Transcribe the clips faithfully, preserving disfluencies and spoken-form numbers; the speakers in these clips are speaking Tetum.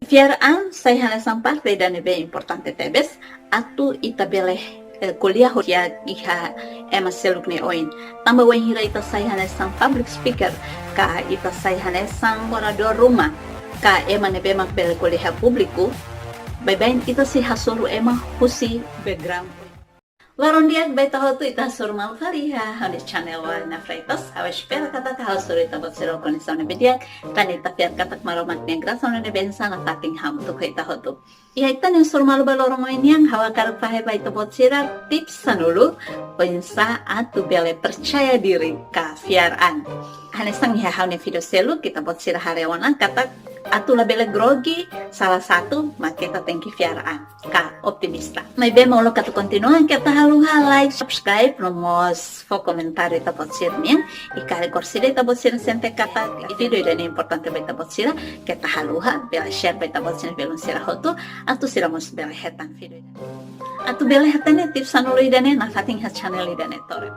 Fiar an sai hanesan parte ida ne'ebé importante tebes atu ita bele, eh, ko'alia ho di'ak iha ema seluk nia oin. Tanba wainhira ita sai hanesan public speaker, ka ita sai hanesan oradór ruma, ka ema ne'ebé mak bele ko'alia iha públiku, baibain ita sei hasoru ema husi background. Loron di'ak ba ita hotu, ita hasoru malu fali iha ha'u-nia channel Wallina Freitas. Ha'u espera katak ha'u hasoru ita-boot sira ho kondisaun ne'ebé di'ak, tan ita fiar katak Maromak nia grasa no nia bensaun nafatin hamutuk ho ita hotu. Iha ita-nia hasoru malu ba loron ohin nian, ha'u hakarak fahe ba ita-boot sira tips sanulu oinsá atu bele percaya diri ka fiar an. Hanesan iha ha'u-nia vídeo seluk, ita-boot sira haree ona katak atu labele grogi, salah satu mak ita tenke fiar an ka optimista. Maibé molok atu kontinua, keta haluha like, subscribe, no mós fó komentáriu ita-boot sira-nian. I karik orsida ita-boot sira sente katak vídeo ida-ne'e importante ba ita-boot sira, keta haluha bele share ba ita-boot sira belun sira hotu, atu sira mós bele hetan vídeo ida-ne'e. Atu bele hatene tips sanulu ida-ne'e, nafatin iha channel ida-ne'e, tore.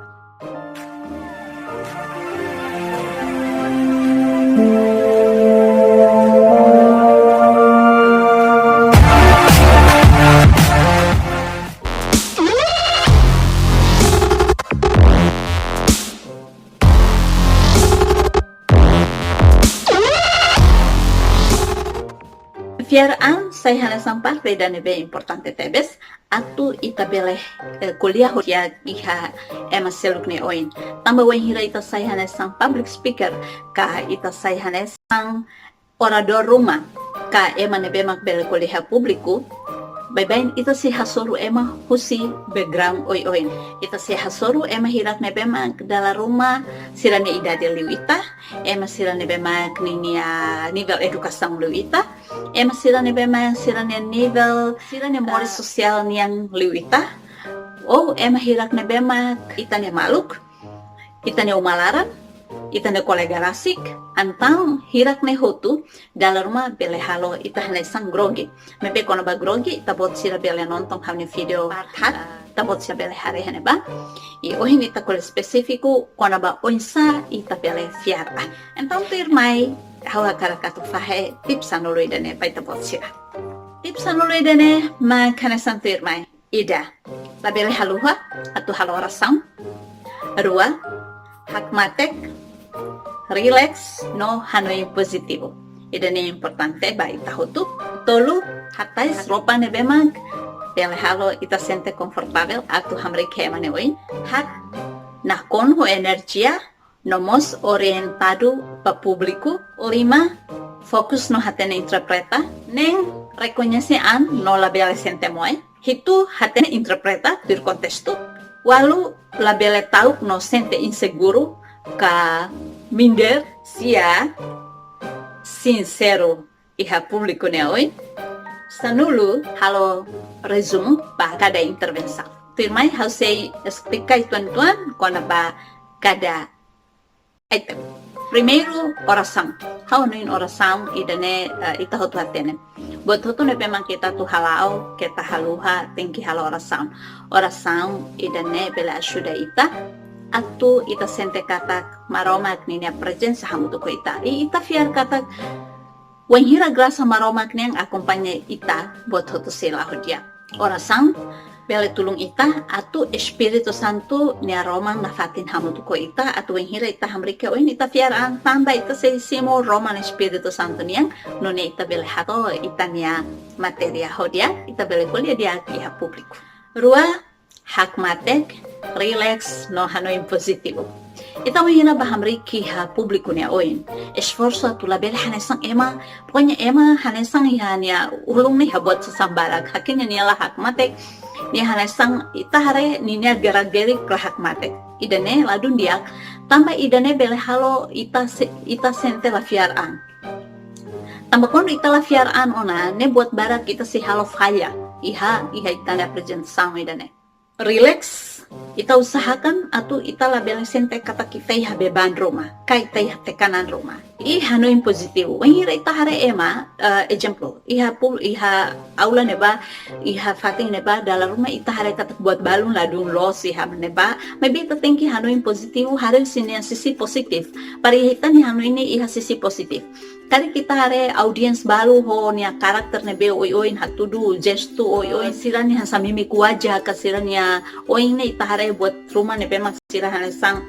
Fiar an sai hanesan parte ida ne'ebé importante tebes atu ita bele, eh, ko'alia ho di'ak iha ema seluk nia oin. Tanba wainhira ita sai hanesan public speaker, ka ita sai hanesan oradór ruma, ka ema ne'ebé mak bele ko'alia iha públiku, baibain ita sei hasoru ema husi background oioin. Ita sei hasoru ema hirak ne'ebé mak dala ruma sira-nia idade liu ita, ema sira ne'ebé mak ninia nivel edukasaun liu ita, ema sira ne'ebé mak sira-nia nivel, sira-nia moris sosiál nian liu ita, ou ema hirak ne'ebé mak ita-nia maluk, ita-nia uma laran, ita-nia kolega rasik, entaun hirak ne'e hotu dala ruma bele halo ita hanesan grogi. Maibé kona-ba grogi, ita-boot sira bele nonton ha'u-nia vídeo part haat, ita-boot sira bele haree iha ne'ebá. I ohin ita ko'alia espesífiku kona-ba oinsá ita bele fiar an. Entaun tuirmai, ha'u hakarak atu fahe tips sanulu ida-ne'e ba ita-boot sira. Tips sanulu ida-ne'e mak hanesan tuirmai. Ida, labele haluha atu halo orasaun. Rua, hakmatek, rileks no hanoin pozitivu. Ida-ne'e importante ba ita hotu. Tolu, hatais roupa ne'ebé mak bele halo ita sente konfortavel atu hamriik iha ema nia oin. Haat, nakonu ho enerjia no mós orientadu ba públiku. Lima, fokus no hatene interpreta. Neen, rekoñese an no labele sente moe. Hitu, hatene interpreta tuir kontestu. Ualu, labele ta'uk no sente inseguru ka minder. Sia, sinseru iha públiku nia oin. Sanulu, halo rezumu ba kada intervensaun. Tuirmai ha'u sei esplika uitoan-uitoan kona-ba kada item. Primeiru, orasaun. Ha'u hanoin orasaun ida-ne'e, eh, ita hotu hatene. Buat hotu ne'ebé mak ita atu hala'o, keta haluha, tenke halo orasaun. Orasaun ida-ne'e bele ajuda ita atu ita sente katak Maromak ninia prezensa hamutuk ho ita. I ita fiar katak wainhira grasa Maromak nian akompaña ita, buat hotu sei la'o di'ak. Orasaun bele tulun ita atu Espíritu Santu nia roman nafatin hamutuk ho ita, atu wainhira ita hamriik iha oin ita fiar an, tanba ita sei simu roman Espíritu Santu nian, nune'e ita bele hato'o ita-nia matéria ho di'ak, ita bele ko'alia di'ak iha públiku. Rua, hakmatek, rileks no hanoin pozitivu. Ita wainhira bá hamriik iha públiku nia oin, esforsu atu labele hanesan ema, pokoknya ema hanesan iha nia ulun ne'e iha buat sasán barak. Hakinya nia la hakmatek, nia hanesan ita haree ninia gerak-gerik la hakmatek. Ida-ne'e ladún di'ak, tanba ida-ne'e bele halo ita se-, ita sente la fiar an. Tanba kuandu ita la fiar an ona, ne'e buat barak ita sei halo falla iha, iha ita-nia aprezentasaun ida-ne'e. Rileks, ita usahakan atu ita labele sente katak ita iha beban ruma, ka ita iha tekanan ruma. I hanoin pozitivu. Wainhira ita haree ema, eh, ezemplu, iha pul, iha aula ne'ebá, iha fatin ne'ebá, dala ruma ita haree katak buat balun ladún loos iha ne'ebá, maibé ita tenke hanoin pozitivu, haree husi nia sisi pozitif. Para ita-nia hanoin ne'e iha sisi pozitif. Karik ita haree audiens balu ho nia karakter ne'ebé oioin hatudu, jestu oioin, sira-nia hanesan mímika wajah ka sira-nia oin ne'e ita haree buat ruma ne'ebé mak sira hanesan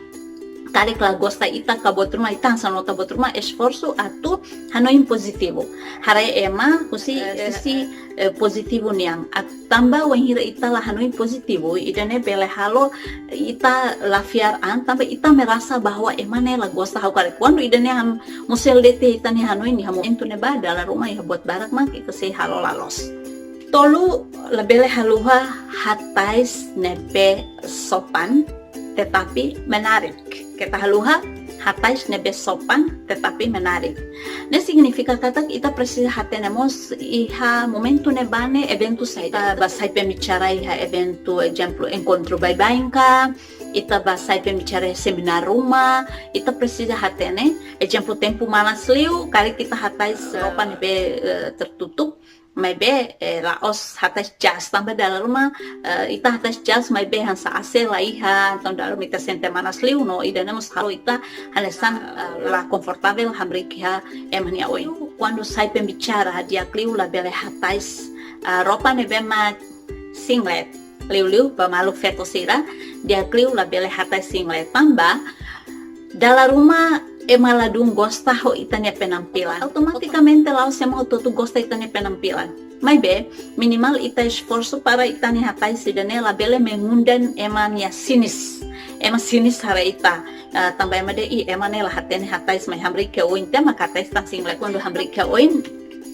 karik la gosta ita ka buat ruma, ita hanesan nota buat ruma, esforsu atu hanoin pozitivu. Haree ema husi, eh, sisi, eh, pozitivu nian. At-, tanba wainhira ita la hanoin pozitivu, ida-ne'e bele halo ita la fiar an, tanba ita merasa bahwa ema ne'e la gosta ha'u karik. Kuandu ida-ne'e han-, mós sei de'it iha ita-nia hanoin iha momentu ne'ebá, dala ruma iha buat barak mak ita sei halo la loos. Tolu, labele haluha hatais ne'ebé sopan tetapi menarik. Keta haluha hatais ne'ebé sopan tetapi menarik. Ne'e signifika katak ita presiza hatene mós iha momentu ne'ebá ne'e eventu saida. Ita bá sai pembicara iha eventu, ezemplu, enkontru baibain ka, ita bá sai pembicara iha semináriu ruma, ita presiza hatene, ezemplu, tempu manas liu, karik ita hatais, eh, roupa ne'ebé, eh, tertutup, maibé, eh, la'ós hatais jas, tanba dala ruma, eh, ita hatais jas, maibé hanesan A C la iha, entaun dala ruma ita sente manas liu, no ida-ne'e mós halo ita hanesan, eh, la konfortavel hamriik iha ema nia oin. Kuandu sai pembicara, di'ak liu labele hatais, eh, roupa ne'ebé mak singlet. Liuliu ba maluk feto sira, di'ak liu labele hatais singlet, tanba dala ruma ema ladún gosta ho ita-nia penampilan. Automatikamente la'ós ema hotu-hotu gosta ita-nia penampilan. Maibé, minimal ita esforsu para ita-nia hatais ida-ne'e labele mengundang ema nia sinis. Ema sinis haree ita, eh, tanba ema dehan, "Ih, ema ne'e la hatene hatais mai hamriik iha oin, tanba hatais tan singlet." Kuandu hamriik iha oin,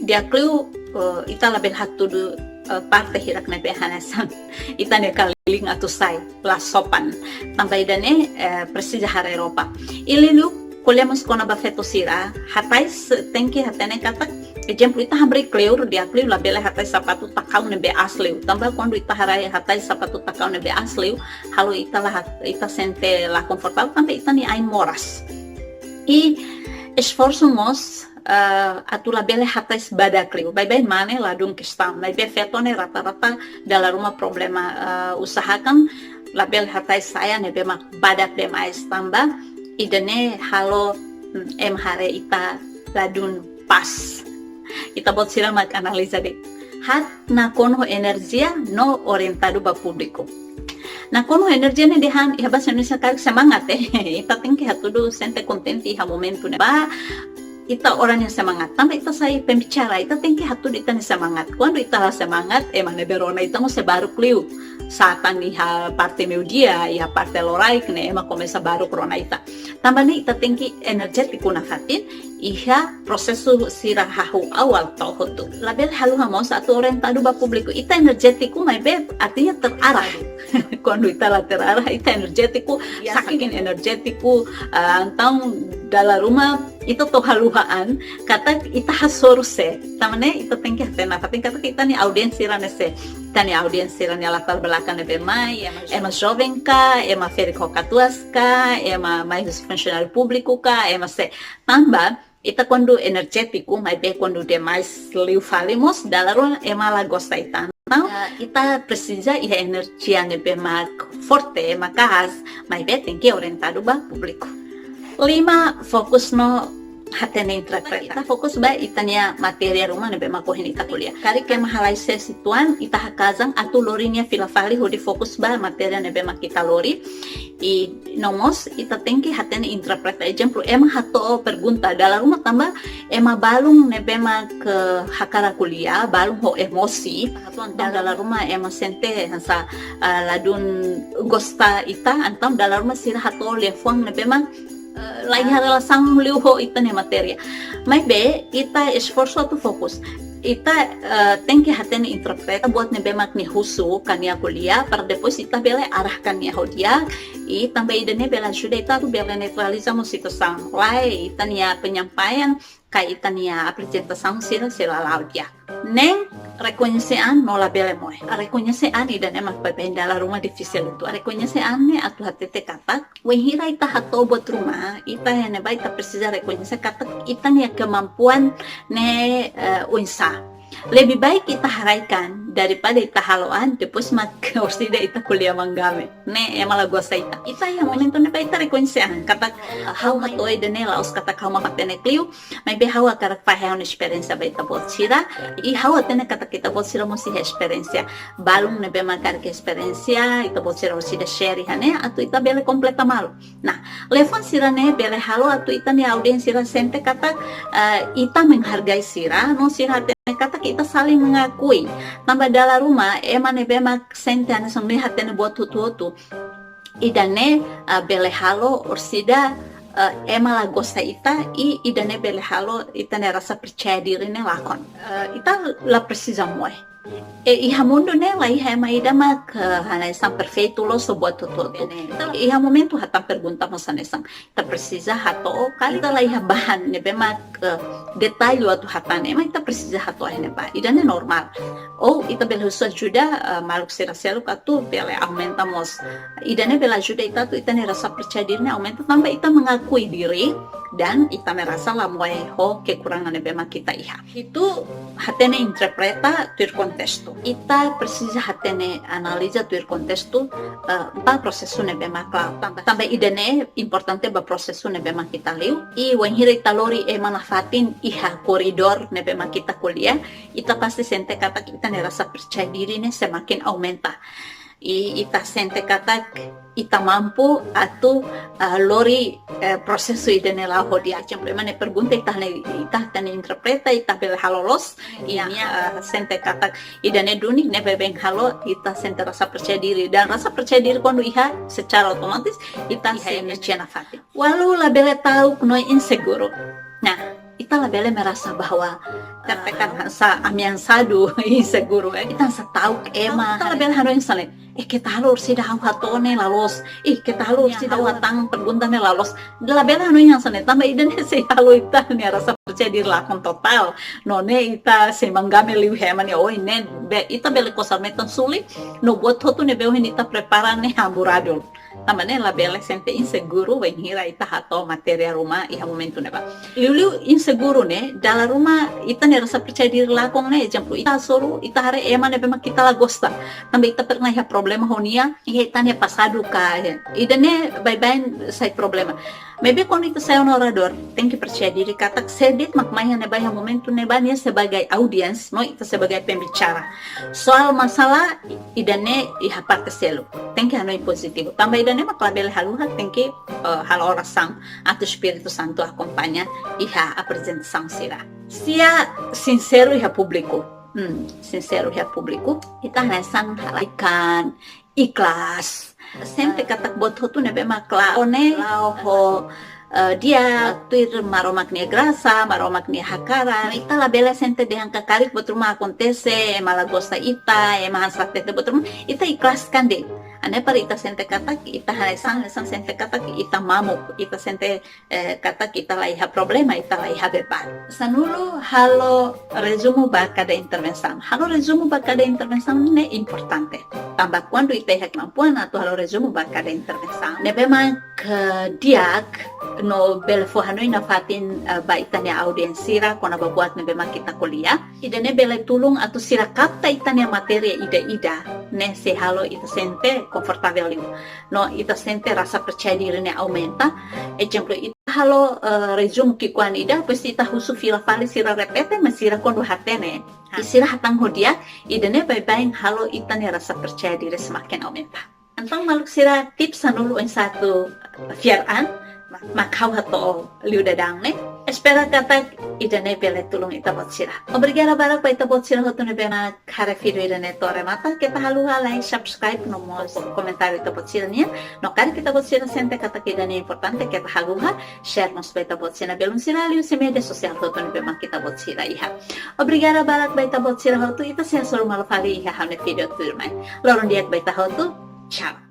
di'ak liu, eh, ita labele hatudu, eh, parte hirak ne'ebé hanesan ita-nia keliling atu sai la sopan. Tanba ida-ne'e, eh, presiza haree roupa. I liuliu, ko'alia mós kona-ba feto sira, hatais tenke hatene katak, ezemplu, ita hamriik kleur, di'ak liu labele hatais sapatu takau ne'ebé aas liu. Tanba kuandu ita haree hatais sapatu takau ne'ebé aas liu, halo ita la hat-, ita sente la konfortavel, tanba ita-nia ain moras. I esforsu mós, eh, atu labele hatais badak liu. Baibain mane ladún kestaun. Maibé feto ne'e rata-rata dala ruma problema, eh, usahakan labele hatais saia ne'ebé mak badak demais, tanba ida-ne'e halo, mm, ema haree ita ladún pas. Ita-boot sira mak analiza de'it. Haat nakonu ho enerjia no orientadu ba públiku. Nakonu ho enerjia ne'e dehan iha bahasa Indonesia karik semangat, eh. Ita tenke hatudu sente kontente iha momentu ne'ebá. Ita orang yang semangat. Tanba ita sai pembicara, ita tenke hatudu ita-nia semangat. Kuandu ita la semangat, ema ne'ebé rona ita mós sei baruk liu. Sá tan iha parte meiudia, iha parte loraik ne'e ema komesa baruk rona ita. Tanba ne'e ita tenke enerjétiku nafatin iha prosesu sira hahú awal to'o hotu. Labele haluha mós atu orientadu ba públiku. Ita enerjétiku, maibé artinya terarah. Kuandu ita la terarah, ita enerjétiku, yakin, sakin enerjétiku, ah, entaun dala ruma ita to'o haluha an katak ita hasoru sé. Tanba ne'e ita tenke hatene nafatin katak ita-nia audiens sira ne'e sé. Ita-nia audiens sira-nia latar belakang ne'ebé mai, ema, ema joven ka, ema ferik ho katuas ka, ema mai husi funsionáriu públiku ka, ema sé. Tanba ita kuandu enerjétiku, maibé kuandu demais liu fali mós, dala ruma ema la gosta ita. Entaun, ah, ita presiza iha enerjia ne'ebé mak forte, maka'as, maibé tenke orientadu ba públiku. Lima, fokus no hatene interpreta. Ita fokus ba ita-nia matéria ruma ne'ebé mak ohin ita ko'alia. Karik ema halai sesi tuan, ita haka'as an atu lori nia fila fali hodi fokus ba matéria ne'ebé mak ita lori. I no mós ita tenke hatene interpreta. Ezemplu, ema hato'o pergunta, dala ruma tanba ema balun ne'ebé mak hakarak ko'alia, balun ho emosi. Entaun dala ruma ema sente hanesan, ah, ladún gosta ita, entaun dala ruma sira hato'o liafuan ne'ebé mak, eh, la iha relasaun liu ho ita-nia matéria. Maibé ita esforsu atu fokus. Ita, eh, tenke hatene interpreta buat ne'ebé mak nia husu ka nia ko'alia, para depois ita bele arahkan nia ho di'ak, i tanba ida-ne'e bele ajuda ita atu bele neutraliza mós situasaun. Lae, ita-nia penyampaian ka ita-nia aprezentasaun sira sei la la'o di'ak. Neen, Rekoñese an no labele moe. Rekoñese an ida-ne'e mak ba baibain dala ruma difisil uitoan. Rekoñese an ne'e atu hatete katak, wainhira ita hato'o buat ruma, ita iha ne'ebá ita presiza rekoñese katak ita-nia kemampuan ne'e, eh, oinsá. Lebih baik ita haraikan daripada ita halo an, depois mak orsida ita ko'alia manggame. Ne'e ema la gosta ita. Ita iha momentu ne'ebá ita rekoñese an katak, ha'u hato'o ida-ne'e la'ós katak ha'u mak hatene liu, maibé ha'u hakarak fahe ha'u-nia esperiénsia ba ita-boot sira. I ha'u hatene katak ita-boot sira mós iha esperiénsia balun ne'ebé mak karik esperiénsia ita-boot sira orsida share iha ne'e, atu ita bele kompleta malu. Nah, liafuan sira-ne'e bele halo atu ita-nia audiénsia sira sente katak, eh, ita menghargai sira, no sira hatene katak ita saling mengakui. Tanba dala ruma, ema ne'ebé mak sente hanesan ne'e hatene buat hotu-hotu, ida-ne'e, eh, bele halo orsida, eh, ema la gosta ita, i ida-ne'e bele halo ita-nia rasa percaya diri ne'e lakon. Eh, ita la presiza moe. E, iha mundu ne'e la iha ema ida mak, eh, hanesan perfeitu loos ho buat hotu-hotu. Iha momentu hatán pergunta mós hanesan, ita presiza hato'o ka ita la iha bahan ne'ebé mak, eh, detalle atu hatán, ema ita presiza hato'o iha ne'ebá. Ida-ne'e normál. Ou ita bele husu ajuda, eh, maluk sira seluk atu bele aumenta mós. Ida-ne'e bele ajuda ita atu ita-nia rasa percaya diri ne'e aumenta tanba ita mengakui diri dan ita merasa la moe ho kekurangan ne'ebé mak ita iha. Hitu, hatene, interpreta tuir kontestu. Ita presiza hatene, analiza tuir kontestu, eh, ba prosesu ne'ebé mak la'o. Tanba, tanba ida-ne'e importante ba prosesu ne'ebé mak ita liu. I wainhira ita lori ema nafatin iha koridór ne'ebé mak ita ko'alia, ita pasti sente katak ita-nia rasa percaya diri ne'e semakin aumenta. I ita sente katak ita mampu atu, ah, lori, eh, prosesu ida-ne'e la'o ho di'ak. Ezemplu, ema ne'e pergunta, ita hatene, ita hatene interpreta, ita bele halo loos, i nia, ah, sente katak ida-ne'e duni, ne'e baibain halo ita sente rasa percaya diri. Dan rasa percaya diri kuandu iha, secara otomatis ita iha enerjia nafatin. Walu labele ta'uk no inseguru. Nah, ita labele merasa bahwa, eh, tertekan, hanesan ameasadu, inseguru, eh. Ita hanesan ta'uk ema. Ita labele hanoin hanesan ne'e, eh, keta halo orsida ha'u hato'o ne'e la loos. Ih, keta halo orsida ha'u hatán pergunta ne'e la loos. Labele hanoin hanesan ne'e, tanba ida-ne'e sei halo ita-nia rasa percaya diri lakon totál. No ne'e ita sei manggame liu iha ema nia oin, ne'e be, ita bele kosar metan suli, no buat hotu ne'ebé ohin ita prepara ne'e hamburadun. Tanba ne'e labele sente inseguru wainhira ita hato'o matéria ruma iha momentu ne'ebá. Liuliu inseguru ne'e, dala ruma ita-nia rasa percaya diri lakon ne'e, ezemplu, ita hasoru, ita haree ema ne'ebé mak ita la gosta. Tanba ita pernah iha problema ho nia, iha ita-nia pasadu ka, eh, ida-ne'e baibain sai problema. Maibé kuandu ita sai ona oradór, tenke percaya diri katak sé de'it mak mai iha ne'ebá iha momentu ne'ebá, nia sebagai audiens, no ita sebagai pembicara. Soal masalah ida-ne'e iha parte seluk. Tenke hanoin pozitivu. Tanba ida-ne'e mak labele haluha, tenke, eh, halo orasaun atu Espíritu Santu akompaña iha aprezentasaun sira. Sia sinseru iha públiku. Hmm, sinseru iha públiku. Ita hanesan halaikan, ikhlas. Sente katak buat hotu ne'ebé mak la'o ne'e la'o ho, eh, di'ak, tuir Maromak nia grasa, Maromak nia hakarak. Ita labele sente dehan karik buat ruma akontese, ema la gosta ita, ema hanesan hatete buat ruma, ita ikhlaskan de'it. Hanesan para ita sente katak ita hanesan, hanesan sente katak ita mamuk, ita sente, eh, katak ita la iha problema, ita la iha beban. Sanulu, halo rezumu ba kada intervensaun. Halo rezumu ba kada intervensaun ne'e importante. Tanba kuandu ita iha kemampuan atu halo rezumu ba kada intervensaun ne'ebé mak di'ak no bele fó hanoin nafatin, eh, ba ita-nia audiens sira kona-ba buat ne'ebé mak ita ko'alia, ida-ne'e bele tulun atu sira kapta ita-nia matéria ida-ida ne'e sei halo ita sente konfortavel liu. No ita sente rasa percaya diri ne'e aumenta. Ezemplu, ita halo, eh, rezumu ki'ikoan ida, depois ita husu fila fali, sira repete, mas sira kuandu hatene, i sira hatán ho di'ak, ida-ne'e baibain halo ita-nia rasa percaya diri semakin aumenta. Entaun maluk sira, tips sanulu oinsá atu fiar an, mak ha'u hato'o liu daudaun ne'e. Espera katak ida-ne'e bele tulun ita-boot sira. Obrigada barak ba ita-boot sira hotu ne'ebé mak haree vídeo ida-ne'e to'o remata. Keta haluha like, subscribe, no mós komentáriu ita-boot sira-nian. No karik ita-boot sira sente katak ida-ne'e importante, keta haluha share mós ba ita-boot sira belun sira, liuhusi média sosiál hotu ne'ebé mak ita-boot sira iha. Obrigada barak ba ita-boot sira hotu, ita sei hasoru malu fali iha ha'u-nia vídeo tuirmai. Loron di'ak ba ita hotu. Tchau.